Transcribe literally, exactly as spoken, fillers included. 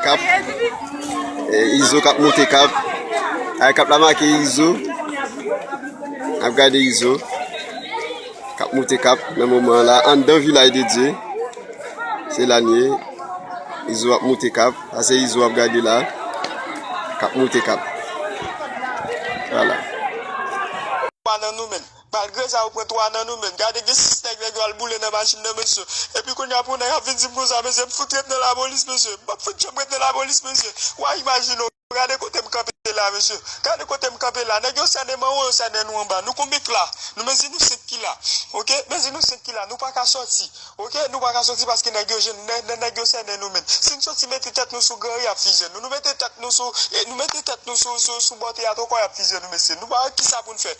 Kap. E, Izo k ap moute Kap. Ay, Kap la make Izo. N ap gade Izo k ap moute Kap nan moman an la, anndan Vilaj de Dye. Se la n ye. Izo ap moute Kap. Sa se Izo w ap gade la. K ap moute Kap. Vwala. Twa nan nou menm. Malgre sa, yo pran twa nan nou menm. Gade, gen sis nèg, nèg yo al boule nan machin nan, mesye. Epi kounye a, pou nèg ap vin di m konsa, mesye, m fout ret nan lapolis, mesye. M p ap fout janm ret nan lapolis, mesye. W a imajine w. Gade kote m kanpe la, mesye. Gade kote m kanpe la. Nèg yo sènen m anwo, yo sènen nou anba. Nou konbyen k la? Nou mezi nou senk ki la. Oke? Mezi nou senk ki la. Nou pa ka sòti. Oke? Nou pa ka sòti paske nèg yo jwenn, nè-, nè-, nèg yo sènen nou menm. Si n sòti mete tèt nou sou granri, y ap fize nou. Nou mete tèt nou sou, e, nou mete tèt nou sou, sou, sou bò teyat ankò, y ap fize nou, mesye. Nou pa wè kisa pou n fè.